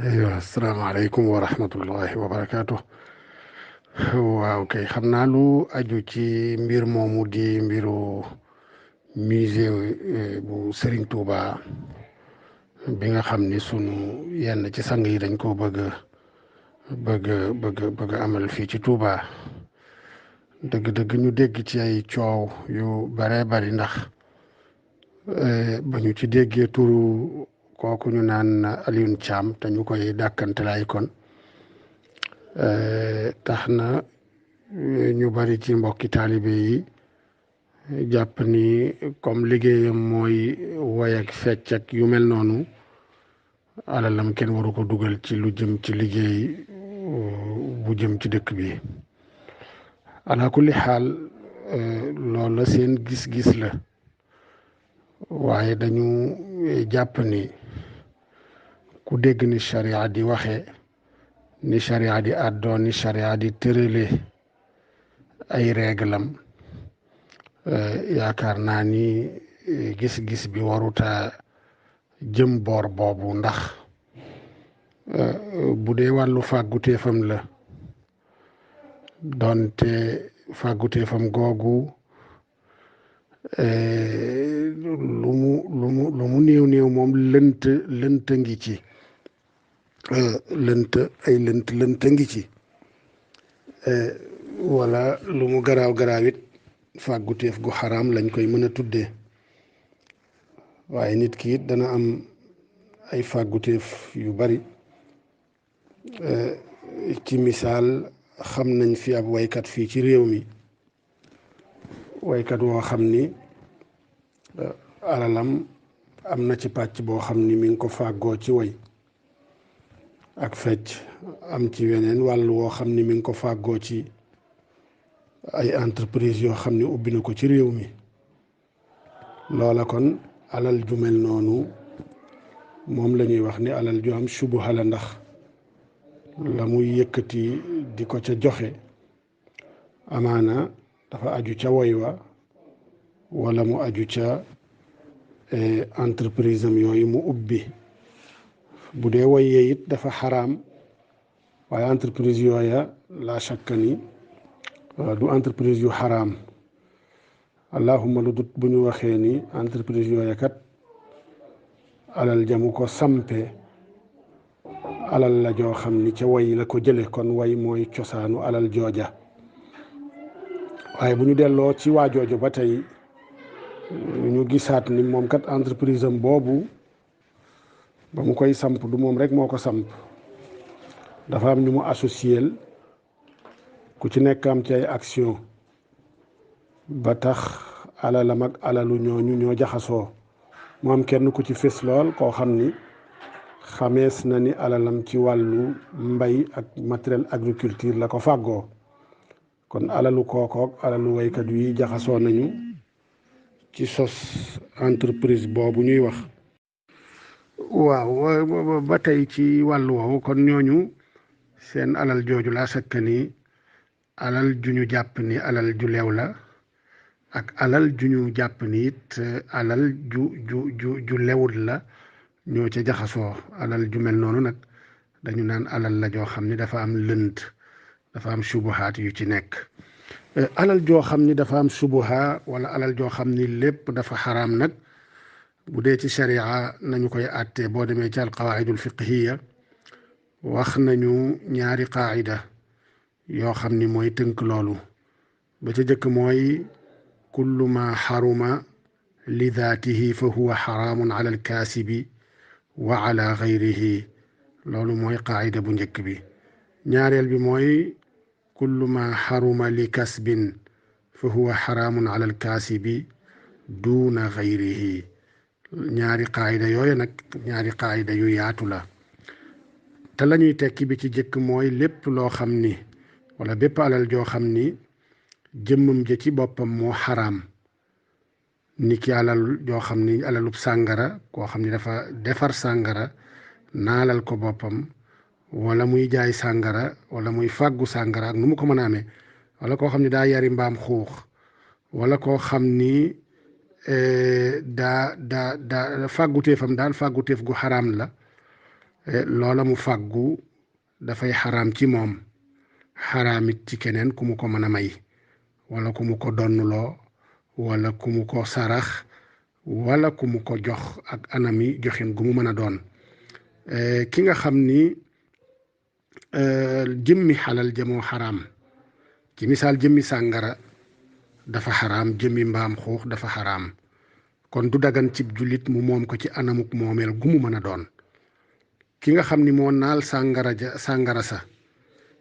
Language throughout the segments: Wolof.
aywa asalaamaaleykum wa rahmatullahi wa barakaatu. waaw kay xam naa lu aju ci mbir moomu di mbiru musée bu Serigne Touba bi nga xam ni sunu yenn ci sang yi dañ koo bëgg amal fii ci Touba. dëgg-dëgg ñu dégg ci ay coow yu bare bari ndax ba ñu ci déggee turu kooku ñu naan Alioune Thiam te ñu koy dàkkantelaay kon tax na ñu bari ci mbokki taalibe yi jàpp ni comme liggéeyam mooy woy ak fecc ak yu mel noonu alalam kenn waru ko dugal ci lu jëm ci liggéey bu jëm ci dëkk bi. ala kulli xaal loolu la seen gis-gis la waaye dañu jàpp ni ku dégg ni charia di waxe ni charia di àddoo ni charia di tërale ay réglam yaakaar naa ni gis-gis bi waruta jëm boor boobu ndax bu dee wàllu fàgguteefam la doonte fàgguteefam googu lu mu néew moom lënt ngi ci lënt ngi ci wala lu mu garaaw it fàgguteef gu xaraam lañ koy mën a tuddee waaye nit ki it dana am ay fàgguteef yu bari ci misaal xam nañ fi ab waykat fii ci réew mi waykat woo xam ni alalam am na ci pàcc boo xam ni mi ngi ko fàggoo ci way ak fecc am ci weneen wàll woo xam ni mi ngi ko fàggoo ci ay entreprise yoo xam ni ubbi na ko ci réew mi loola kon alal ju mel noonu moom la ñuy wax ni alal ju am subuha la ndax la muy yëkkati di ko ca joxe amaana dafa aju ca woy wa wala mu aju ca entreprise am yooyu mu ubbi bu dee woyee it dafa xaraam waaye entreprise yooya la shakka ni du entreprise yu xaraam allahumma lu dut bu ñu waxee ni entreprise yooya kat alal jamu ko sampe alal la joo xam ni ca way la ko jële kon way mooy cosaanu alal jooja waaye bu ñu delloo ci waa jooju ba tey ñu gisaat ni moom kat entreprise am boobu ba mu koy samp du moom rek moo ko samp dafa am ñu mu associel ku ci nekk am ci ay action ba tax alalam ak alalu ñooñu ñoo jaxasoo mu am kenn ku ci fés lool koo xam ni xamees na ni alalam ci wàllu mbay ak matériel agriculture la ko fàggoo kon alalu kookook alalu waykat yi jaxasoo nañu ci sos entreprise boobu ñuy wax. waaw ba tey ci wàllu woowu kon ñooñu seen alal jooju laa sakk ni alal ju ñu jàpp ni alal ju leew la ak alal ju ñu jàpp ni it alal ju lewut la ñoo ca jaxasoo alal ju mel noonu nag dañu naan alal la joo xam ni dafa am lënt dafa am subuhaat yu ci nekk alal joo xam ni dafa am subuha wala alal joo xam ni lépp dafa xaraam nag bu dee ci sharia nañu koy àttee boo demee ci alqawaidul fiqhiya wax nañu ñaari qaida yoo xam ni mooy tënk loolu ba ca jëkk mooy kullu ma xaruma li daatihi fa huwa xaraamun ala alkaasibi wa ala gayrihi loolu mooy qaida bu njëkk bi ñaareel bi mooy kullu ma xaruma li kasbin fa huwa xaraamun ala alkaasibi duuna gayrihi ñaari qaayida yooyu nag ñaari qaayida yu yaatu la te la ñuy tekki bi ci jëkk mooy lépp loo xam ni wala bépp alal joo xam ni jëmmam ja ci boppam moo xaraam ni ki alal joo xam ni alalub sàngara koo xam ni dafa defar sàngara naalal ko boppam wala muy jaay sàngara wala muy fàggu sàngara ak nu mu ko mën a amee wala koo xam ni daa yari mbaam xuux wala koo xam ni daa fàgguteefam daal fàgguteef gu xaraam la loola mu fàggu dafay xaraam ci moom xaraamit ci keneen ku mu ko mën a may wala ku mu ko donnuloo wala ku mu ko sarax wala ku mu ko jox ak anami joxin gu mu mën a doon ki nga xam ni jëmmi xalal jëmoo xaraam ci misaal jëmmi sàngara dafa xaraam jëmmi mbaam xuux dafa xaraam kon du dagan cib jullit mu moom ko ci anamuk moomeel gu mu mën a doon ki nga xam ni moo naal sàngara sa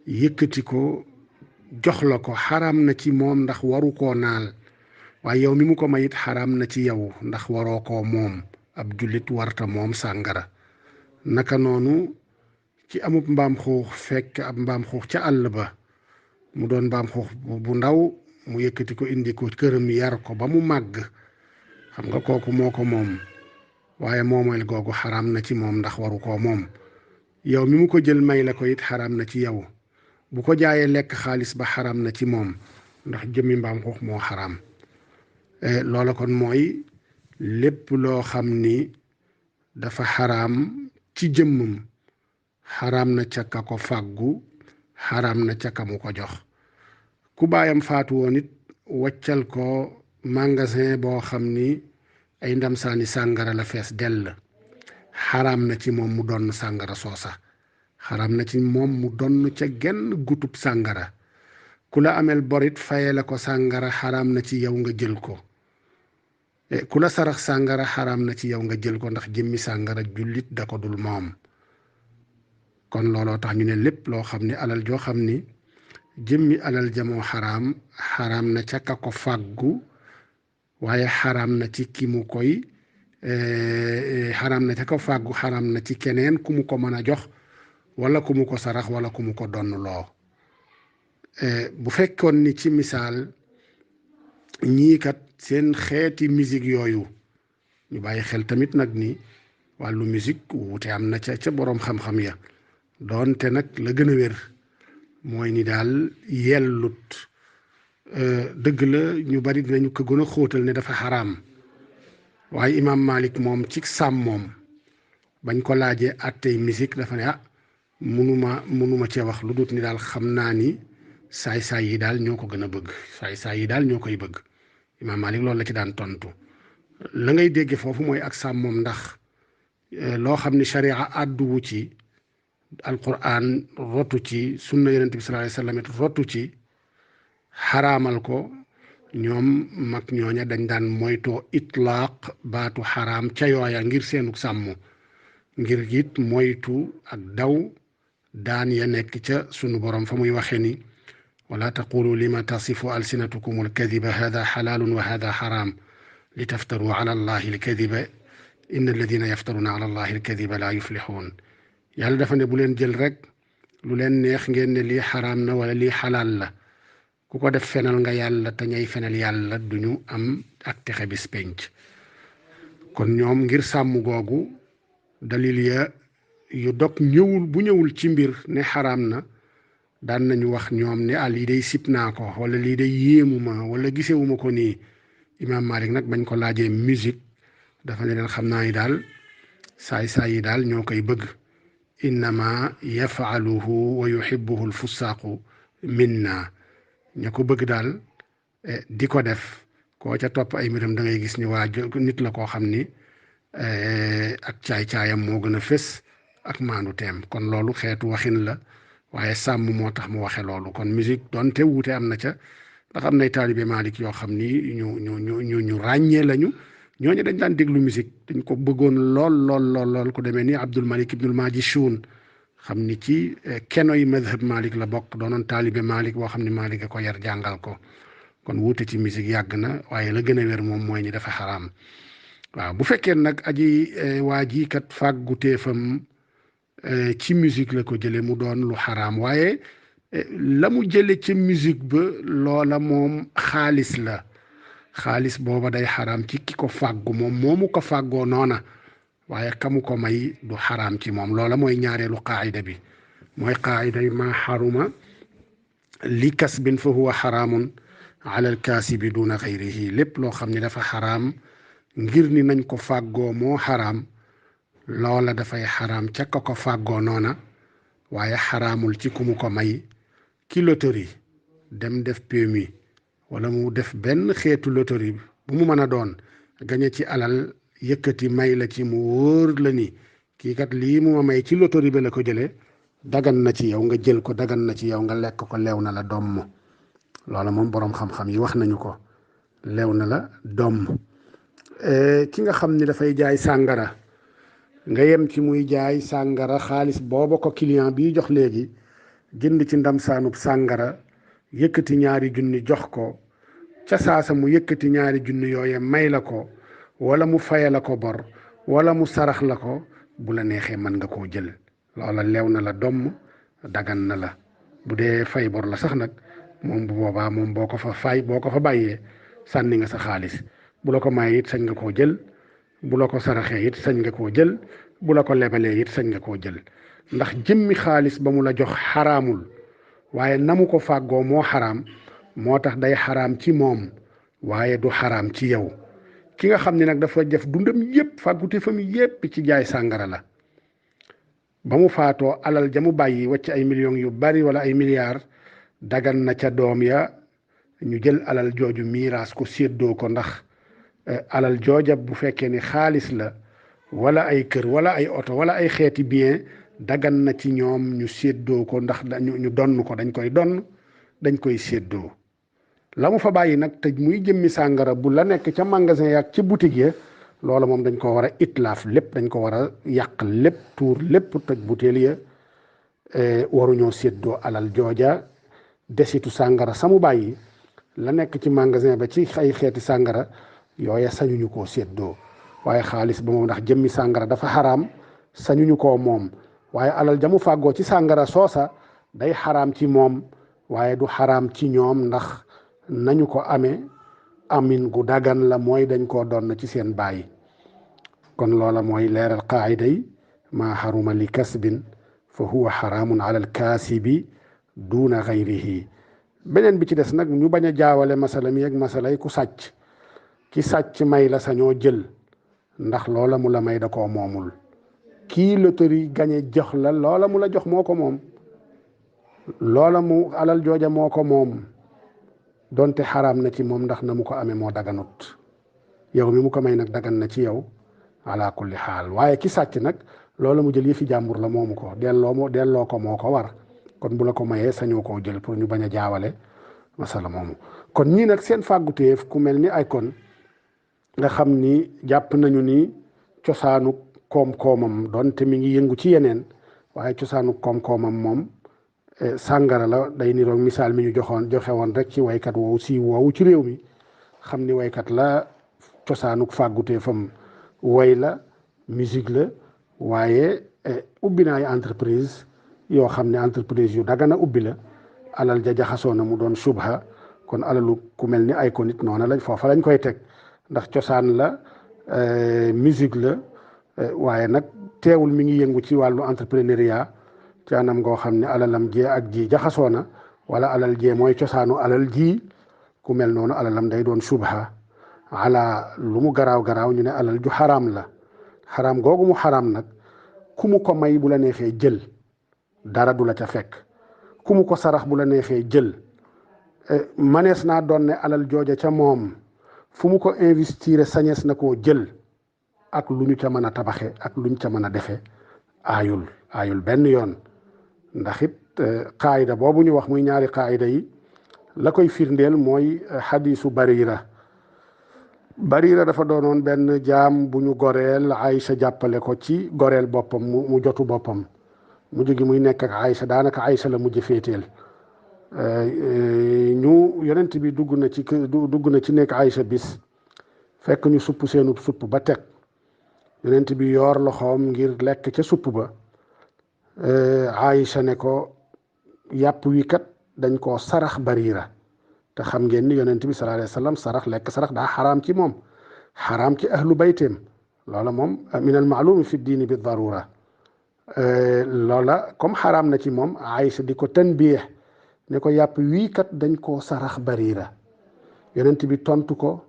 yëkkati ko jox la ko xaraam na ci moom ndax waru koo naal waaye yow mi mu ko mayit xaraam na ci yow ndax waroo koo moom ab jullit warta moom sàngara naka noonu ci amub mbaam xuux fekk ab mbaam xuux ca àll ba mu doon mbaam xuux bu ndaw mu yëkkati ko indi ko këram yar ko ba mu màgg xam nga kooku moo ko moom waaye moomeel googu xaraam na ci moom ndax waru koo moom yow mi mu ko jël may la ko it xaraam na ci yow bu ko jaayee lekk xaalis ba xaraam na ci moom ndax jëmmi mbaam xuux moo xaraam loola kon mooy lépp loo xam ni dafa xaraam ci jëmmam xaraam na ca ka ko fàggu xaraam na ca ka mu ko jox ku baayam faatu woon it waccal ko magasin boo xam ni ay ndam saani sàngara la fees dell xaraam na ci moom mu donn sàngara soosa xaraam na ci moom mu donn ca genn gutub sàngara ku la amel borit faye la ko sàngara xaraam na ci yow nga jël ko ku la sarax sàngara xaraam na ci yow nga jël ko ndax jëmmi sàngara jullit da ko dul moom kon looloo tax ñu ne lépp loo xam ni alal joo xam ni jëmmi alal jamoo xaraam xaraam na ca ka ko fàggu waaye xaraam na ci ki mu koy xaraam na ca ko fàggu xaraam na ci keneen ku mu ko mën a jox wala ku mu ko sarax wala ku mu ko donn loo bu fekkoon ni ci misaal ñii kat seen xeeti musique yooyu ñu bàyyi xel tamit nag ni wàllu musique wuute am na ca boroom xam-xam ya doonte nag la gën a wér mooy ni daal yellut dëgg la ñu bari dinañu ko gën a xóotal ne dafa xaraam waaye imaam Malik moom ci sàmmoom bañ ko laajee attey musique dafa ne munuma cee wax lu dut ni daal xam naa ni saay-saay yi daal ñoo ko gën a bëgg saay-saay yi daal ñoo koy bëgg imaam Malik loolu la ci daan tontu la ngay dégge foofu mooy ak sàmmoom ndax loo xam ni sharia àdduwu ci alquran rotu ci sunna yonent bi sallallahu alayhi wasallam rotu ci xaraamal ko ñoom mag ñooña dañ daan moytoo itlaaq baatu xaraam ca yooya ngir seenu sàmm ngir it moytu ak daw daan ya nekk ca sunu borom fa muy waxe ni wala taqulu lima tasifu alsinatukum alkadiba hada xalaalun wa hada xaraam li taftaru ala allahi alkadiba inna alladina yaftaruna ala allahi alkadiba la yuflixuun yàlla dafa ne bu leen jël rek lu leen neex ngeen ne lii xaraam na wala lii xalaal la ku ko def fenal nga yàlla te ñay fenal yàlla duñu am ak texe bis penc kon ñoom ngir sàmm googu dalil ya yu dog bu ñëwul ci mbir ne xaraam na daan nañu wax ñoom ne lii day sib naa ko wala lii day yéemu ma wala gisewuma ko nii imaam Malik nag bañ ko laajee musique dafa ne leen xam naa ni daal saay-saay yi daal ñoo koy bëgg innama yafaaluhu wa yuhibbuhu alfusaaqu minna ña ko bëgg daal di ko def koo ca topp ay mbiram da ngay gis ni waa nit la koo xam ni ak caay-caayam moo gën a fés ak maandu teem kon loolu xeetu waxin la waaye sàmm moo tax mu waxe loolu kon musique doonte wuute am na ca ndax am nay taalibe Malik yoo xam ni ñu ràññee lañu ñooñu dañ daan déglu musique dañ ko bëggoon lool ku demee ni Abdul Malik ibnul Majishun xam ni ci kenoy madhab Malik la bokk doonoon taalibe Malik boo xam ne Malik a ko yar jàngal ko kon wuute ci musique yàgg na waaye la gën a wér moom mooy ni dafa xaraam waaw bu fekkee nag aji waa ji kat fàggu teefam ci musique la ko jële mu doon lu xaraam waaye la mu jële ci musique ba loola moom xaalis la xaalis booba day xaraam ci ki ko fàggu moom moomu ko fàggoo noona waaye kamu ko may du xaraam ci moom loola mooy ñaareelu qaayida bi mooy qaayida yi ma xaruma li kasbin fa huwa xaraamun ala alkaasibi duna xayrihi lépp loo xam ne dafa xaraam ngir ni nañ ko fàggoo moo xaraam loola dafay xaraam ca ka ko fàggoo noona waaye xaraamul ci ku mu ko may ki loterie dem def PMI wala mu def benn xeetu loterie bu mu mën a doon gañe ci alal yëkkati may la ci mu wóor la ni kii kat lii mu ma may ci loterie bi la ko jëlee dagan na ci yow nga jël ko dagan na ci yow nga lekk ko lew na la domm loola moom boroom xam-xam yi wax nañu ko lew na la domm ki nga xam ni dafay jaay sàngara nga yem ci muy jaay sàngara xaalis booba ko client bi jox léegi jënd ci ndam saanub sàngara yëkkati ñaari junni jox ko ca saasa mu yëkkati ñaari junni yooye may la ko wala mu faye la ko bor wala mu sarax la ko bu la neexee mën nga koo jël loola lew na la domm dagan na la bu dee fay bor la sax nag moom bu boobaa moom boo ko fa bàyyee sànni nga sa xaalis bu la ko mayee it sañ nga koo jël bu la ko saraxee it sañ nga koo jël bu la ko lebalee it sañ nga koo jël ndax jëmmi xaalis ba mu la jox xaraamul waaye na mu ko fàggoo moo xaraam moo tax day xaraam ci moom waaye du xaraam ci yow ki nga xam ne nag dafa def dundam yépp fàggute fa mi yépp ci jaay sàngara la ba mu faatoo alal ja mu bàyyi wacc ay millions yu bari wala ay milliards dagan na ca doom ya ñu jël alal jooju miiraas ko séddoo ko ndax alal jooja bu fekkee ni xaalis la wala ay kër wala ay oto wala ay xeeti bien dagan na ci ñoom ñu séddoo ko ndax ñu donn ko dañ koy séddoo la mu fa bàyyi nag te muy jëmmi sàngara bu la nekk ca magasin yaak ca boutique ya loola moom dañ ko war a itlaaf lépp dañ ko war a yàq lépp tuur lépp toj butéel ya waruñoo séddoo alal jooja desitu sàngara samu bàyyi la nekk ci magasin ba ci ay xeeti sàngara yooya sañuñu koo séddoo waaye xaalis ba moom ndax jëmmi sàngara dafa xaraam sañuñu koo moom waaye alal jamu fàggoo ci sàngara soosa day xaraam ci moom waaye du xaraam ci ñoom ndax nañu ko amee amin gu dagan la mooy dañ koo doon ci seen baay kon loola mooy leeral qaayida yi maa xaruma li kasbin fa huwa xaraamun ala al kaasibi duuna xayrihi beneen bi ci des nag ñu bañ a jaawale masala mi ak masala yi ku sàcc ki sàcc may la sañoo jël ndax loola mu la may da koo moomul kii loterie gañe jox la loola mu la jox moo ko moom loola mu alal jooja moo ko moom donte xaraam na ci moom ndax na mu ko amee moo daganut yow mi mu ko may nag dagan na ci yow ala kulli xaal waaye ki sàcc nag loola mu jël yëfi jàmbur la moomu ko delloo ko moo ko war kon bu la ko mayee sañoo koo jël pour ñu bañ a jaawale masala moomu kon ñii nag seen fàgguteef ku mel ni ay kon nga xam ni jàpp nañu ni cosaanu koom-koomam donte mi ngi yëngu ci yeneen waaye cosaanu koom-koomam moom sàngara la day niroog misaal mi ñu joxe woon rek ci waykat woowu woowu ci réew mi xam ni waykat la cosaanu fàgguteefam way la musique la waaye ubbi na ay entreprise yoo xam ne entreprise yu dagana ubbi la alal ja jaxasoo na mu doon subha kon alalu ku mel ni ay ko nit noona lañ foofa lañ koy teg ndax cosaan la musique la waaye nag teewul mi ngi yëngu ci wàllu entrepreneuriat ci anam ngoo xam ne alalam jee ak ji jaxasoo na wala alal jee mooy cosaanu alal ji ku mel noonu alalam day doon subha ala lu mu garaaw ñu ne alal ju xaraam la xaraam googu mu xaraam nag ku mu ko may bu la neexee jël dara du la ca fekk ku mu ko sarax bu la neexee jël manees naa doon ne alal jooja ca moom fu mu ko investir sañees na koo jël ak lu ñu ca mën a tabaxe ak lu ñu ca mën a defe aayul benn yoon ndax it qaayida boobu ñu wax muy ñaari qaayida yi la koy firndeel mooy xadiisu Barira dafa doonoon benn jaam bu ñu goreel Aïcha jàppale ko ci goreel boppam mu jotu boppam mu jógi muy nekk ak Aïcha daanaka Aïcha la mujj féeteel yonent bi dugg na ci nekk Aïcha bis fekk ñu supp seenu supp ba teg yonent bi yoor loxoom ngir lekk ca supp ba Aïcha ne ko yàpp wi kat dañ koo sarax Barira te xam ngeen ni yonent bi sallallahu alayhi wa sallam sarax daa xaraam ci moom xaraam ci ahlu bayteem loola moom min al maalumi fi diini bi darura loola comme xaraam na ci moom Aïcha di ko tanbiih ne ko yàpp wii kat dañ koo sarax Barira yonent bi tontu ko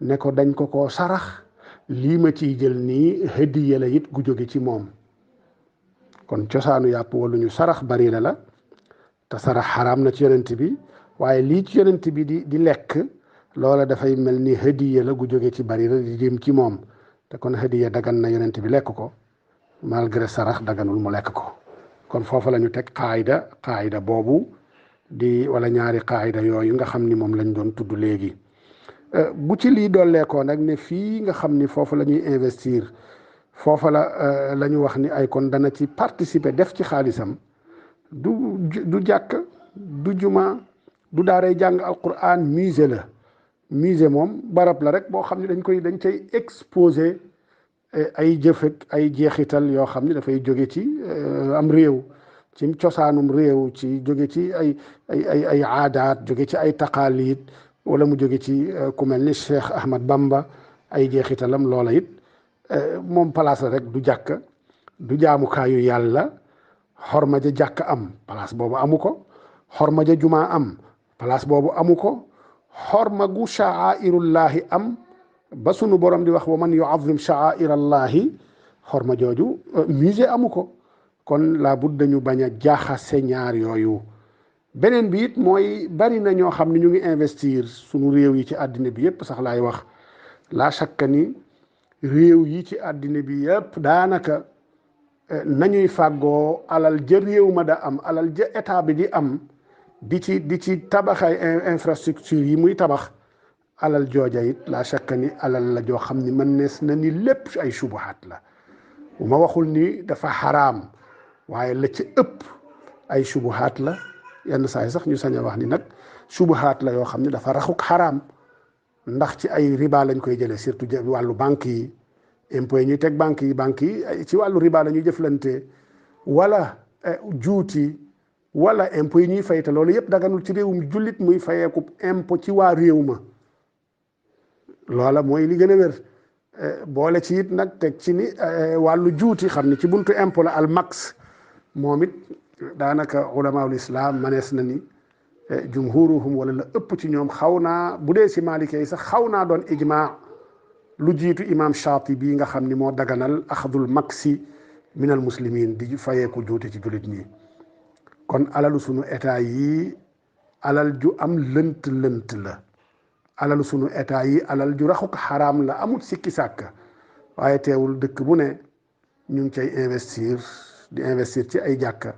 ne ko dañ ko koo sarax lii ma ciy jël nii hadiya la it gu jóge ci moom. kon cosaanu yàpp wala ñu sarax bari la te sarax xaraam na ci yonent bi waaye lii ci yonent bi di lekk loola dafay mel ni hadiya la gu jóge ci bari la di jëm ci moom te kon hadiya dagan na yonent bi lekk ko malgré sarax daganul mu lekk ko. kon foofu la ñu teg qaayida boobu di wala ñaari qaayida yooyu nga xam ni moom lañ doon tudd léegi. bu ci lii dolleekoo nag ne fii nga xam ni foofu la ñuy investir foofa la ñu wax ni ay kon dana ci participer def ci xaalisam du jàkk du juma du daaray jàng alquran musée la. musée moom barab la rek boo xam ne dañ cay exposé ay jëf ak ay jeexital yoo xam ne dafay jóge ci am réew ci cosaanum réew ci jóge ci ay aadaat jóge ci ay taqaalid wala mu jóge ci ku mel ni Cheikh Ahmad Bamba ay jeexitalam loola it moom place la rek du jàkk du jaamukaayu yàlla. xorma ja jàkk am place boobu amu ko, xorma ja jumaa am place boobu amu ko, xorma gu sha'airullahi am ba sunu borom di wax wa man yu'azzim sha'airallahi xorma jooju musée amu ko. kon la budda ñu bañ a jaaxase ñaar yooyu. beneen bi it mooy bari na ñoo xam ne ñu ngi investir sunu réew yi ci àddina bi yépp sax laay wax la shakka ni réew yi ci àddina bi yépp daanaka nañuy fàggoo alal ja réew ma da am alal ja état bi di am di ci tabaxay infrastructure yi muy tabax alal jooja it la shakka ni alal la joo xam ni mën nees na ni lépp ay subuhaat la. bu ma waxul ni dafa xaraam waaye la ci ëpp ay subuhaat la. yenn saa yi sax ñu sañ a wax ni nag subuhaat la yoo xam ne dafa raxuk xaraam ndax ci ay riba lañ koy jëlee surtout wàllu banque yi impôt yi ñuy teg banque yi ci wàllu riba la ñuy jëflante wala juuti wala impôt yi ñuy fay te loolu yëpp daganul ci réewum jullit muy fayeeku impôt ci waa réew ma. loola mooy li gën a wér boole ci it nag teg ci ni wàllu juuti xam ni ci buntu impôt la al max moom it daanaka ulamaul islam manees na ni jumhuruhum wala la ëpp ci ñoom xaw naa bu dee si maalikee yi sax xaw naa doon ijma lu jiitu imam Shaatibi nga xam ni moo daganal axadul maksi minal muslimin di fayeeku juuti ci jullit ñi. kon alalu sunu état yi alal ju am lënt la. alalu sunu état yi alal ju raxuk xaraam la amul sikki sàkk waaye teewul dëkk bu ne ñu ngi cay investir ci ay jàkka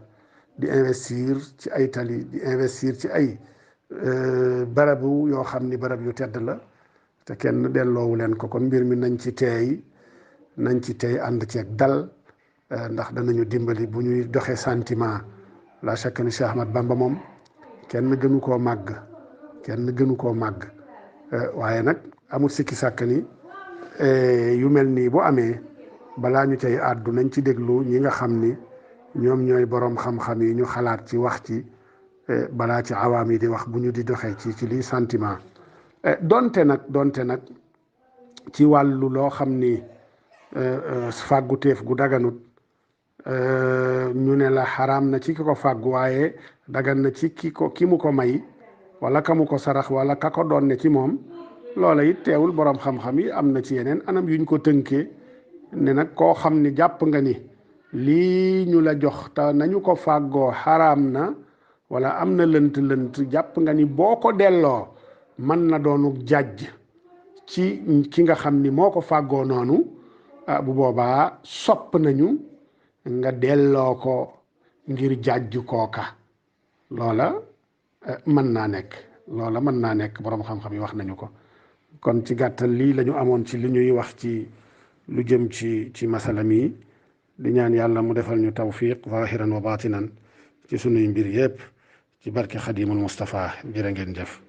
di investir ci ay tali di investir ci ay barabu yoo xam ni barab yu tedd la te kenn delloowu leen ko. kon mbir mi nañ ci teey ànd ceeg dal ndax danañu dimbali bu ñuy doxee sentiment. la chaque ni Cheikh Ahmad Bamba moom kenn gënu koo màgg waaye nag amul sikki sàkk ni yu mel nii bu amee balaa ñu cay àddu nañ ci déglu ñi nga xam ni ñoom ñooy boroom xam-xam yi ñu xalaat ci wax ci balaa ci awaam yi di wax bu ñu di doxee ci lii sentiment. donte nag ci wàllu loo xam ni fàggu téef gu daganut ñu ne la xaraam na ci ki ko fàggu waaye dagan na ci ki mu ko may wala ka mu ko sarax wala ka ko doon ne ci moom. loola it teewul boroom xam-xam yi am na ci yeneen anam yuñ ko tënkee ne nag koo xam ni jàpp nga ni lii ñu la jox te nañu ko fàggoo xaraam na wala am na lënt jàpp nga ni boo ko delloo mën na doonu jàjj ci ki nga xam ni moo ko fàggoo noonu bu boobaa sopp nañu nga delloo ko ngir jàjj kooka. loola mën naa nekk boroom xam-xam yi wax nañu ko. kon ci gàttal lii la ñu amoon ci li ñuy wax ci lu jëm ci masala mi di ñaan yàlla mu defal ñu tawfiq zahiran wa batinan ci sunuy mbir yépp ci barke xadimul Mustafa jërë ngeen jëf.